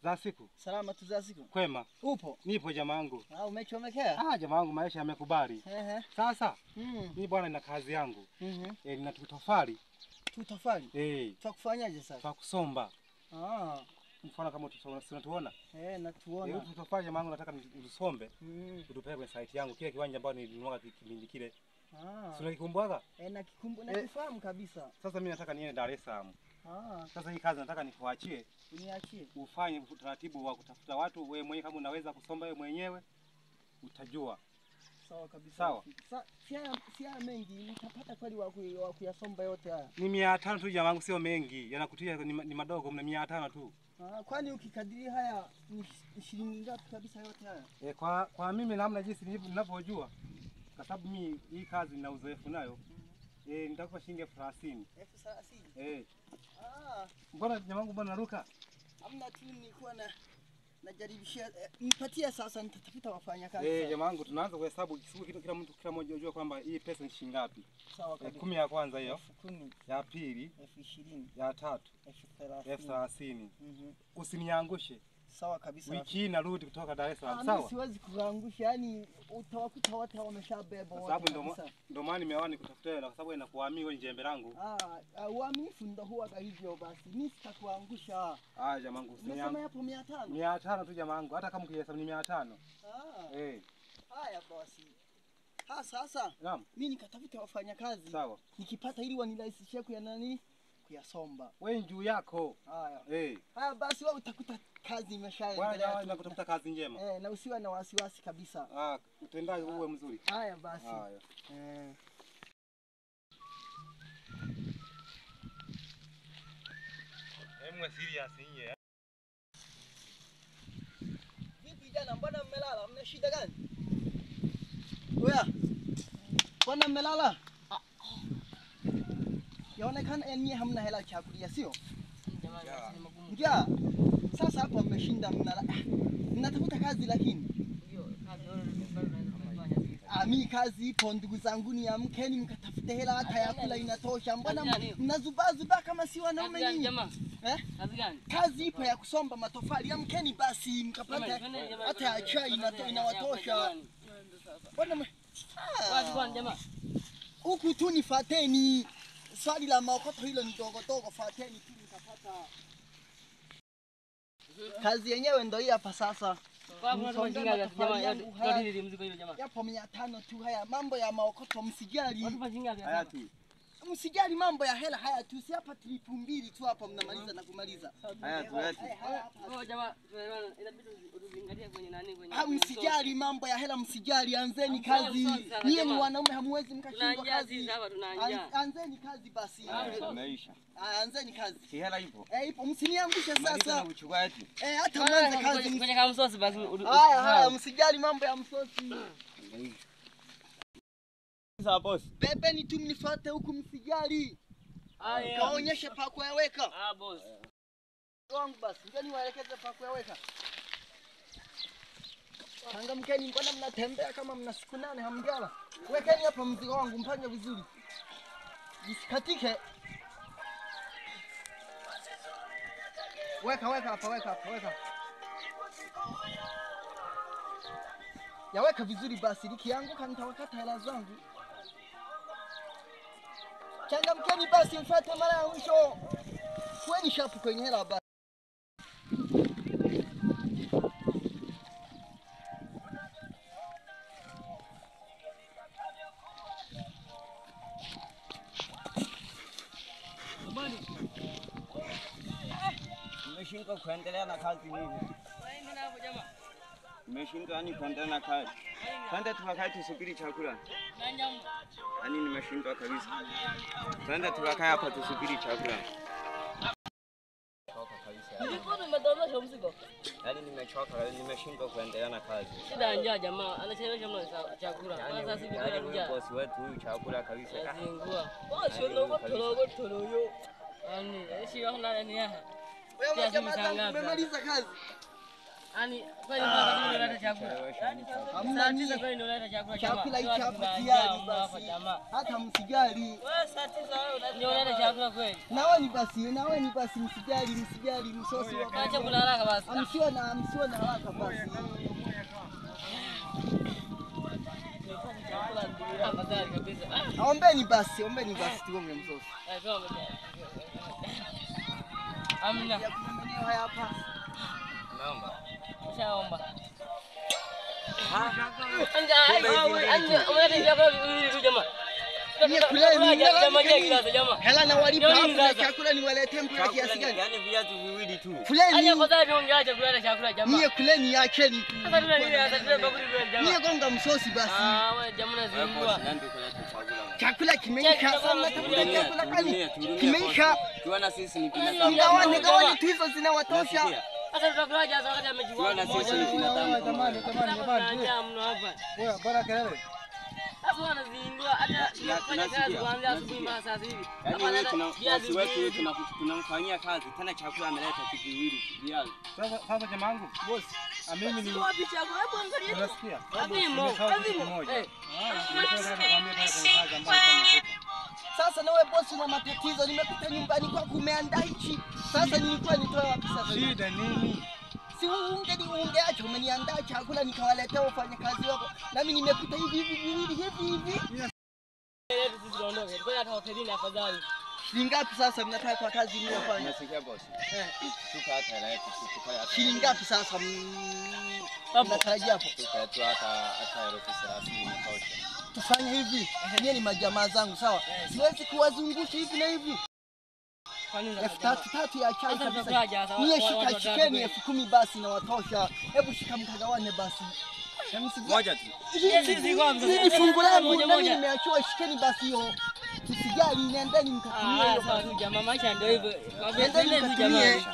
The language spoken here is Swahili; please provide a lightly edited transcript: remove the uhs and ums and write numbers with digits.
Za siku. Salama tu za siku. Kwema. Upo? Nipo jamangu. Ah, umechomekea? Ah, jamangu maisha yamekubali. Ehe. Sasa, mimi bwana nina kazi yangu. Nina tutofali. Tutofali? Eh. Tutakufanyaje sasa? Tutakusomba. Ah. Mfano kama tunatuona? Eh, natuona. Eh, tutofali jamangu nataka nitusombe. Utupeleke kwenye site yangu kile kiwanja ambacho nilinunua kipindi kile. Ah. Si unakikumbuka? Eh, nakikumbuka, nakifahamu kabisa. Sasa mimi nataka niende Dar es Salaam. Ah. Sasa hii kazi nataka nikuachie. Uniachie. Ufanye utaratibu wa kutafuta watu wewe mwenyewe, kama unaweza kusomba wewe mwenyewe utajua. Sawa kabisa. Sawa. Si haya mengi, nitapata kweli wa kuyasomba yote haya. Ni 500 tu jamangu, sio mengi. Yanakutia ni madogo, mna 500 tu. Ah, kwani ukikadiri haya ni shilingi ngapi kabisa yote haya? Eh, kwa mimi namna jinsi ninavyojua, kwa sababu mimi hii kazi nina uzoefu nayo. Eh, nitakupa shilingi 30,000. 30,000? Eh. Ah, mbona jamangu mbona naruka? Hamna tu, nilikuwa na najaribishia. Nipatie sasa, nitatafuta wafanyakazi. Eh, jamangu tunaanza kuhesabu kila mtu, kila mmoja ujue kwamba hii pesa ni shilingi ngapi. Sawa kabisa. 10 ya kwanza hiyo. 10,000. Ya pili 20,000. Ya tatu 30,000. 30,000. Usiniangushe. Sawa kabisa. Wiki narudi kutoka Dar es Salaam. Sawa. Mimi siwezi kuangusha, yani utawakuta wote wameshabeba wote. Sababu ndo maana nimeona nikutafuta wewe, kwa sababu ninakuamini wewe ni jembe langu. Ah, uaminifu ndo huwa hivyo basi. Mimi sitakuangusha. Ah, jamangu usiniangushe. Unasema hapo 500? 500 tu jamangu, hata kama ukihesabu ni 500. Ah. Eh. Haya basi. Ha, sasa. Naam. Mimi nikatafuta wafanyakazi. Sawa. Nikipata ili wanirahisishie kwa nani? Kuyasomba. Wewe juu yako. Haya. Eh. Haya basi wewe utakuta kazi imeshaendelea. Bwana nakutafuta kazi njema. Eh, na usiwe na wasiwasi kabisa. Ah, utendaji uwe mzuri. Haya basi. Haya. Eh. Mwe serious nyie. Vipi jana, mbona mmelala? Mna shida gani? Oya. Mbona mmelala? Yaonekana nyie hamna hela chakulia, sio? Jamani, ni magumu. Njaa. Sasa hapa mmeshinda mnala. Mnatafuta kazi lakini. Ndio, kazi bado naweza kufanya. Ah, mimi kazi ipo ndugu zangu, ni amkeni mkatafute hela hata ya kula inatosha. Mbona mnazubazuba kama si wanaume nyinyi? Eh? Kazi gani? Kazi ipo ya kusomba matofali. Amkeni basi mkapata hata ya chai inawatosha. Mbona wazi bwana jamaa. Huku tu nifateni. Swali la maokoto hilo ni dogo dogo, fateni tu mkapata. Kazi yenyewe ndio hii hapa sasa. Yapo 500 tu haya, mambo ya maokoto msijali. Haya tu. Msijali mambo ya hela haya tu, si hapa tripu 2 tu hapa mnamaliza na kumaliza. Haya tu, haya tu. Oh jamaa, inabidi utuzingatie kwenye nani, kwenye. Msijali mambo ya hela, msijali, anzeni kazi. Nyie ni wanaume hamwezi mkashindwa kazi. Anzeni kazi basi. Umeisha. Anzeni kazi. Si hela ipo? Eh, ipo, msiniangushe sasa. Eh, hata mwanze kazi. Kwenye kama msosi basi. Haya haya, msijali mambo ya msosi. Sawa boss. Bebeni tu mnifuate huku msijali. Haya. Kaonyeshe pa kuyaweka. Ah boss. Wangu basi, njoo niwaelekeze pa kuyaweka. Changamkeni, mbona mnatembea kama mna siku 8 hamjala? Wekeni hapa mzigo wangu, mpange vizuri. Isikatike. Weka weka hapa, weka hapa, weka. Yaweka vizuri basi, nikianguka nitawakata hela zangu. Changamkeni basi, mfuate mara ya mwisho. Kuweni shapu kwenye hela basi. Nimeshindwa kuendelea na kazi mimi. Nimeshindwa yani kuendelea na kazi. Twende tukakae tusubiri chakula. Yaani nimeshindwa kabisa. Twende tukakae hapa tusubiri chakula. Choka kabisa. Nilikuwa nimedondosha mzigo. Yaani nimechoka, nimeshindwa kuendelea na kazi. Shida njaa jamaa, anachelewesha mno chakula. Kwanza sisi tuna njaa. Bosi wetu huyu chakula kabisa. Zingua. Bosi ndio torogo toroyo. Yaani, si wana ni ya. Wewe jamaa zangu mmemaliza kazi? Yaani kweli mpaka unaleta chakula. Hamna Saa 9 kweli unaleta chakula jamaa. Chakula hiki hapa tayari basi. Hata msijali. Wewe saa 9 wewe ndio unaleta chakula kweli. Naweni basi msijali, msijali msosi wa. Acha kula haraka basi. Msiwe na haraka basi. Ombeni basi tuombe msosi. Amna. Haya hapa. Naomba. Ushaomba. Hela na walipa hapo na chakula niwaletee mpaka kiasi gani? Yaani viazi viwili tu. Kuleni. Acha kwanza niongea kuleta chakula jamaa. Nyie kuleni acheni. Sasa tuna nini sasa tuna bakuli kweli jamaa. Nyie gonga msosi basi. Ah wewe jamaa unazingua. Chakula kimeisha sasa mnatafuta chakula gani? Kimeisha. Tuona sisi ni binadamu. Gawane tu hizo zinawatosha. Sasa tutakulaje sasa wakati amechukua? Tuona sisi ni binadamu. Jamani. Mno hapa. Wewe bora kelele. Sasa wanazingua hata tunafanya kazi kuanzia asubuhi mpaka sasa hivi. Yaani wewe tuna tunamfanyia kazi tena chakula ameleta kiviwili viazi. Sasa jamaa wangu. Boss, mimi ni wapi chakula? Hebu angalia. Unasikia? Azimo. Sasa nawe boss una matatizo, nimekuta nyumbani kwako umeandaa hichi. Sasa nilikuwa nitoe wapi sasa? Shida nini? Si ungeacha umeniandaa chakula nikawaletea wafanyakazi wako. Nami nimekuta hivi hivi viwili hivi hivi. Sisi tuondoke. Kwa hata hotelini afadhali. Shilingi ngapi sasa mnataka kwa kazi mnayofanya? Nasikia boss. Tupa hata hela yetu tupa. Shilingi ngapi sasa mnatarajia hapo? Tupa tu hata 30,000 inatosha. Tufanye hivi. Nyie ni majamaa zangu sawa? Siwezi kuwazungusha hivi na hivi. 3,000 ya chai kabisa. Nyie shikeni 10,000 basi na watosha. Hebu shika mkagawane basi. Moja tu. Hii fungu langu na mimi nimeachiwa, shikeni basi hiyo. Msijali, nendeni mkatumie hiyo. Sawa tu jamaa, maisha ndio hivyo. Nendeni mkatumie.